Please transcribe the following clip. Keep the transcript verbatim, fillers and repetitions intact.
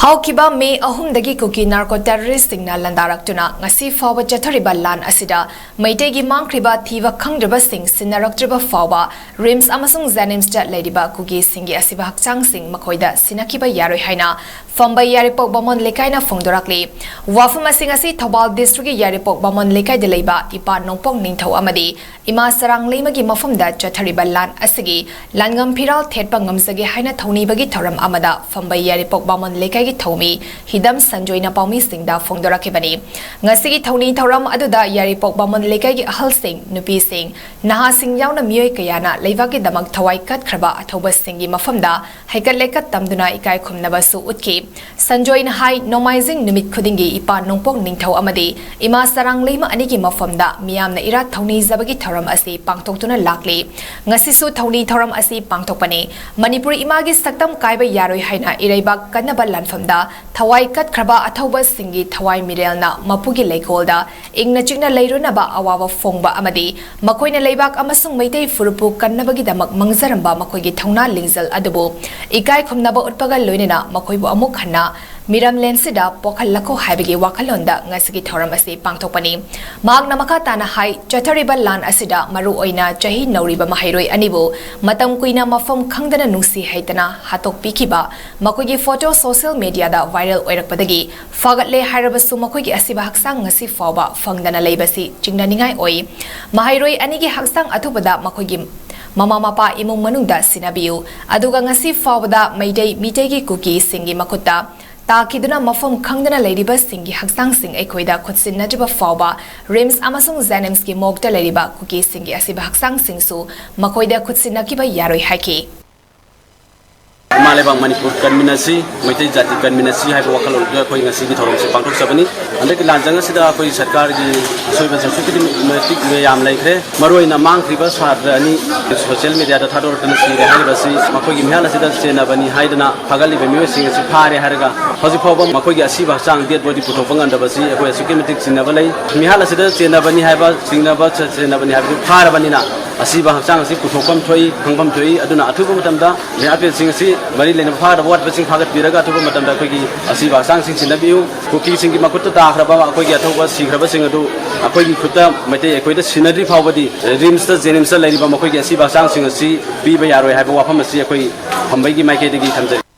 ꯍꯧꯈꯤꯕ ꯃꯦ ꯑꯍꯨꯝꯗꯒꯤ ꯀꯨꯀꯤ ꯅꯥꯔꯀꯣ ꯇꯦꯔꯣꯔꯤꯁꯁꯤꯡꯅ ꯂꯥꯟꯗꯥꯔꯛꯇꯨꯅ ꯉꯁꯤ ꯐꯥꯎꯕ ꯆꯠꯊꯔꯤꯕ ꯂꯥꯟ ꯑꯁꯤꯗ ꯃꯩꯇꯩꯒꯤ ꯃꯥꯡꯈ꯭ꯔꯤꯕ ꯊꯤꯕ ꯈꯪꯗ꯭ꯔꯕꯁꯤꯡ ꯁꯤꯟꯅꯔꯛꯇ꯭ꯔꯤꯕ ꯐꯥꯎꯕ ꯔꯤꯝꯁ ꯑꯃꯁꯨꯡ ꯖꯦꯅꯤꯝꯁꯇ ꯂꯩꯔꯤꯕ ꯀꯨꯀꯤꯁꯤꯡꯒꯤ ꯑꯁꯤꯕ ꯍꯛꯆꯥꯡꯁꯤꯡ ꯃꯈꯣꯏꯗ ꯁꯤꯟꯅꯈꯤꯕ ꯌꯥꯔꯣꯏ ꯍꯥꯏꯅ ꯐꯝꯕꯩ ꯌꯥꯏꯔꯤꯄꯣꯛ ꯕꯥꯃꯣꯟ ꯂꯩꯀꯥꯏꯅ ꯐꯣꯡꯗꯣꯔꯛꯂꯤ꯫ ꯋꯥꯐꯝ ꯑꯁꯤ ꯉꯁꯤ ꯊꯧꯕꯥꯜ ꯗꯤꯁꯇ꯭ꯔꯤꯛꯀꯤ ꯌꯥꯏꯔꯤꯄꯣꯛ ꯕꯥꯃꯣꯟ ꯂꯩꯀꯥꯏꯗ ꯂꯩꯕ ꯏꯄꯥ ꯅꯣꯡꯄꯣꯛ ꯅꯤꯡꯊꯧ ꯑꯃꯗꯤ ꯏꯃꯥ ꯁꯔꯥꯡ ꯂꯩꯃꯒꯤ ꯃꯐꯝꯗ ꯆꯠꯊꯔꯤꯕ ꯂꯥꯟ ꯑꯁꯤꯒꯤ ꯂꯥꯟꯉꯝ ꯐꯤꯔꯥꯜ ꯊꯦꯠꯄ ꯉꯝꯖꯒꯦ ꯍꯥꯏꯅ ꯊꯧꯅꯤꯕꯒꯤ ꯊꯧꯔꯝ ꯑꯃꯗ ꯐꯝꯕꯩ ꯌꯥꯏꯔꯤꯄꯣꯛ ꯕꯥꯃꯣꯟ ꯂꯩꯀꯥꯏꯒꯤ ꯊꯧꯃꯤ ꯍꯤꯗꯝ ꯁꯟꯖꯣꯏꯅ ꯄꯥꯎꯃꯤꯁꯤꯡꯗ ꯐꯣꯡꯗꯣꯔꯛꯈꯤꯕꯅꯤ꯫ ꯉꯁꯤꯒꯤ ꯊꯧꯅꯤ ꯊꯧꯔꯝ ꯑꯗꯨꯗ ꯌꯥꯏꯔꯤꯄꯣꯛ ꯕꯥꯃꯣꯟ ꯂꯩꯀꯥꯏꯒꯤ ꯑꯍꯜꯁꯤꯡ, ꯅꯨꯄꯤꯁꯤꯡ, ꯅꯍꯥꯁꯤꯡ ꯌꯥꯎꯅ ꯃꯤꯑꯣꯏ ꯀꯌꯥꯅ ꯂꯩꯕꯥꯛꯀꯤꯗꯃꯛ ꯊꯋꯥꯏ ꯀꯠꯈ꯭ꯔꯕ ꯑꯊꯧꯕꯁꯤꯡꯒꯤ ꯃꯐꯝꯗ ꯍꯩꯀꯠ ꯂꯩꯀꯠ ꯇꯝꯗꯨꯅ ꯏꯀꯥꯏ ꯈꯨꯝꯅꯕꯁꯨ ꯎꯠꯈꯤ꯫ ꯁꯟꯖꯣꯏꯅ ꯍꯥꯏ, ꯅꯣꯡꯃꯥꯏꯖꯤꯡ ꯅꯨꯃꯤꯠ ꯈꯨꯗꯤꯡꯒꯤ ꯏꯄꯥ ꯅꯣꯡꯄꯣꯛ ꯅꯤꯡꯊꯧ ꯑꯃꯗꯤ ꯏꯃꯥ ꯁꯔꯥꯡ ꯂꯩꯃ ꯑꯅꯤꯒꯤ ꯃꯐꯝꯗ ꯃꯤꯌꯥꯝꯅ ꯏꯔꯥꯠ ꯊꯧꯅꯤꯖꯕꯒꯤ ꯊꯧꯔꯝ ꯑꯁꯤ ꯄꯥꯡꯊꯣꯛꯇꯨꯅ ꯂꯥꯛꯂꯤ꯫ ꯉꯁꯤꯁꯨ ꯊꯧꯅꯤ ꯊꯧꯔꯝ ꯑꯁꯤ ꯄꯥꯡꯊꯣꯛꯄꯅꯤ꯫ ꯃꯅꯤꯄꯨꯔ ꯏꯃꯥꯒꯤ ꯁꯛꯇꯝ ꯀꯥꯏꯕ ꯌꯥꯔꯣꯏ ꯍꯥꯏꯅ ꯏꯔꯩꯕꯥꯛ ꯀꯟꯅꯕ ꯂꯥꯟꯐꯝꯗ ꯊꯋꯥꯏ ꯀꯠꯈ꯭ꯔꯕ ꯑꯊꯧꯕꯁꯤꯡꯒꯤ ꯊꯋꯥꯏ ꯃꯤꯔꯦꯜꯅ ꯃꯄꯨꯒꯤ ꯂꯩꯀꯣꯜꯗ ꯏꯪꯅ ꯆꯤꯛꯅ ꯂꯩꯔꯨꯅꯕ ꯑꯋꯥꯕ ꯐꯣꯡꯕ ꯑꯃꯗꯤ ꯃꯈꯣꯏꯅ ꯂꯩꯕꯥꯛ ꯑꯃꯁꯨꯡ ꯃꯩꯇꯩ ꯐꯨꯔꯨꯞꯄꯨ ꯀꯟꯅꯕꯒꯤꯗꯃꯛ ꯃꯥꯡꯖꯔꯝꯕ ꯃꯈꯣꯏꯒꯤ ꯊꯧꯅꯥ ꯂꯤꯡꯖꯦꯜ ꯑꯗꯨꯕꯨ ꯏꯀꯥꯏ ꯈꯨꯝꯅꯕ ꯎꯠꯄꯒ ꯂꯣꯏꯅꯅ ꯃꯈꯣꯏꯕꯨ ꯑꯃꯨꯛ ꯍꯟꯅ ꯃꯤꯔꯝꯂꯦꯟꯁꯤꯗ ꯄꯣꯛꯍꯜꯂꯛꯈꯣ ꯍꯥꯏꯕꯒꯤ ꯋꯥꯈꯜꯂꯣꯟꯗ ꯉꯁꯤꯒꯤ ꯊꯧꯔꯝ ꯑꯁꯤ ꯄꯥꯡꯊꯣꯛꯄꯅꯤ꯫ ꯃꯍꯥꯛꯅ ꯃꯈꯥ ꯇꯥꯅ ꯍꯥꯏ, ꯆꯠꯊꯔꯤꯕ ꯂꯥꯟ ꯑꯁꯤꯗ ꯃꯔꯨ ꯑꯣꯏꯅ ꯆꯍꯤ ꯅꯧꯔꯤꯕ ꯃꯍꯩꯔꯣꯏ ꯑꯅꯤꯕꯨ ꯃꯇꯝ ꯀꯨꯏꯅ ꯃꯐꯝ ꯈꯪꯗꯅ ꯅꯨꯡꯁꯤ ꯍꯩꯇꯅ ꯍꯥꯠꯇꯣꯛꯄꯤꯈꯤꯕ ꯃꯈꯣꯏꯒꯤ ꯐꯣꯇꯣ ꯁꯣꯁꯤꯌꯦꯜ ꯃꯤꯗꯤꯌꯥꯗ ꯚꯥꯏꯔꯦꯜ ꯑꯣꯏꯔꯛꯄꯗꯒꯤ ꯐꯒꯠꯂꯦ ꯍꯥꯏꯔꯕꯁꯨ ꯃꯈꯣꯏꯒꯤ ꯑꯁꯤꯕ ꯍꯛꯆꯥꯡ ꯉꯁꯤ ꯐꯥꯎꯕ ꯐꯪꯗꯅ ꯂꯩꯕꯁꯤ ꯆꯤꯡꯅꯅꯤꯡꯉꯥꯏ ꯑꯣꯏ꯫ ꯃꯍꯩꯔꯣꯏ ꯑꯅꯤꯒꯤ ꯍꯛꯆꯥꯡ ꯑꯊꯨꯕꯗ ꯃꯈꯣꯏꯒꯤ ꯃꯃꯥ ꯃꯄꯥ ꯏꯃꯨꯡ ꯃꯅꯨꯡꯗ ꯁꯤꯟꯅꯕꯤꯌꯨ꯫ ꯑꯗꯨꯒ ꯉꯁꯤ ꯐꯥꯎꯕꯗ ꯃꯩꯇꯩ ꯃꯤꯇꯩꯒꯤ ꯀꯨꯀꯤꯁꯤꯡꯒꯤ ꯃꯈꯨꯠꯇ ꯇꯥꯈꯤꯗꯨꯅ ꯃꯐꯝ ꯈꯪꯗꯅ ꯂꯩꯔꯤꯕꯁꯤꯡꯒꯤ ꯍꯛꯆꯥꯡꯁꯤꯡ ꯑꯩꯈꯣꯏꯗ ꯈꯨꯠꯁꯤꯟꯅꯗ꯭ꯔꯤꯕ ꯐꯥꯎꯕ ꯔꯤꯝꯁ ꯑꯃꯁꯨꯡ ꯖꯦꯅꯤꯝꯁꯀꯤ ꯃꯣꯛꯇ ꯂꯩꯔꯤꯕ ꯀꯨꯀꯤꯁꯤꯡꯒꯤ ꯑꯁꯤꯕ ꯍꯛꯆꯥꯡꯁꯤꯡꯁꯨ ꯃꯈꯣꯏꯗ ꯈꯨꯠꯁꯤꯟꯅꯈꯤꯕ ꯌꯥꯔꯣꯏ ꯍꯥꯏꯈꯤ꯫ ꯏꯃꯥ ꯂꯩꯕꯥꯛ ꯃꯅꯤꯄꯨꯔ ꯀꯟꯃꯤꯟꯅꯁꯤ, ꯃꯩꯇꯩ ꯖꯥꯇꯤ ꯀꯟꯃꯤꯟꯅꯁꯤ ꯍꯥꯏꯕ ꯋꯥꯈꯜꯂꯣꯟꯗꯨꯗ ꯑꯩꯈꯣꯏ ꯉꯁꯤꯒꯤ ꯊꯧꯔꯝꯁꯤ ꯄꯥꯡꯊꯣꯛꯆꯕꯅꯤ꯫ ꯍꯟꯗꯛꯀꯤ ꯂꯥꯟꯖꯪ ꯑꯁꯤꯗ ꯑꯩꯈꯣꯏ ꯁꯔꯀꯥꯔꯒꯤ ꯑꯁꯣꯏꯕꯁꯨ ꯑꯁꯨꯛꯀꯤ ꯃꯇꯤꯛ ꯌꯥꯝ ꯂꯩꯈ꯭ꯔꯦ꯫ ꯃꯔꯨꯑꯣꯏꯅ ꯃꯥꯡꯈ꯭ꯔꯤꯕ ꯁꯥꯇ꯭ꯔ ꯑꯅꯤ ꯁꯣꯁꯤꯌꯦꯜ ꯃꯤꯗꯤꯌꯥꯗ ꯊꯥꯗꯣꯔꯛꯇꯅ ꯁꯤꯔꯦ ꯍꯥꯏꯔꯤꯕꯁꯤ ꯃꯈꯣꯏꯒꯤ ꯃꯤꯍꯥꯠ ꯑꯁꯤꯗ ꯆꯦꯟꯅꯕꯅꯤ ꯍꯥꯏꯗꯨꯅ ꯐꯥꯒꯠꯂꯤꯕ ꯃꯤꯑꯣꯏꯁꯤꯡ ꯑꯁꯤ ꯐꯥꯔꯦ ꯍꯥꯏꯔꯒ ꯍꯧꯖꯤꯛ ꯐꯥꯎꯕ ꯃꯈꯣꯏꯒꯤ ꯑꯁꯤꯕ ꯍꯛꯆꯥꯡ, ꯗꯦꯗ ꯕꯣꯗꯤ, ꯄꯨꯊꯣꯛꯄ ꯉꯝꯗꯕꯁꯤ ꯑꯩꯈꯣꯏ ꯑꯁꯨꯛꯀꯤ ꯃꯇꯤꯛ ꯆꯤꯡꯅꯕ ꯂꯩ꯫ ꯃꯤꯍꯥꯠ ꯑꯁꯤꯗ ꯆꯦꯟꯅꯕꯅꯤ ꯍꯥꯏꯕ, ꯆꯤꯡꯅꯕ ꯆꯦꯟꯅꯕꯅꯤ ꯍꯥꯏꯕꯗꯨ ꯐꯥꯔꯕꯅꯤꯅ ꯑꯁꯤꯕ ꯍꯛꯆꯥꯡ ꯑꯁꯤ ꯄꯨꯊꯣꯛꯐꯝ ꯊꯣꯛꯏ, ꯈꯪꯐꯝ ꯊꯣꯛꯏ꯫ ꯑꯗꯨꯅ ꯑꯊꯨꯕ ꯃꯇꯝꯗ ꯃꯤꯍꯥꯠꯄꯤꯁꯤꯡ ꯑꯁꯤ ꯃꯔꯤ ꯂꯩꯅꯕ ꯐꯥꯒꯗꯕ ꯑꯋꯥꯠꯄꯁꯤꯡ ꯐꯥꯒꯠꯄꯤꯔꯒ ꯑꯊꯨꯕ ꯃꯇꯝꯗ ꯑꯩꯈꯣꯏꯒꯤ ꯑꯁꯤꯕ ꯍꯛꯆꯥꯡꯁꯤꯡ ꯁꯤꯟꯅꯕꯤꯌꯨ꯫ ꯀꯨꯀꯤꯁꯤꯡꯒꯤ ꯃꯈꯨꯠꯇ ꯇꯥꯈ꯭ꯔꯕ ꯑꯩꯈꯣꯏꯒꯤ ꯑꯊꯧꯕ ꯁꯤꯈ꯭ꯔꯕꯁꯤꯡ ꯑꯗꯨ ꯑꯩꯈꯣꯏꯒꯤ ꯈꯨꯠꯇ, ꯃꯩꯇꯩ ꯑꯩꯈꯣꯏꯗ ꯁꯤꯟꯅꯗ꯭ꯔꯤ ꯐꯥꯎꯕꯗꯤ ꯔꯤꯝꯁꯇ, ꯖꯦꯅꯤꯝꯁꯇ ꯂꯩꯔꯤꯕ ꯃꯈꯣꯏꯒꯤ ꯑꯁꯤꯕ ꯍꯛꯆꯥꯡꯁꯤꯡ ꯑꯁꯤ ꯄꯤꯕ ꯌꯥꯔꯣꯏ ꯍꯥꯏꯕ ꯋꯥꯐꯝ ꯑꯁꯤ ꯑꯩꯈꯣꯏ ꯐꯝꯕꯩꯒꯤ ꯃꯥꯏꯀꯩꯗꯒꯤ ꯊꯝꯖꯔꯤ꯫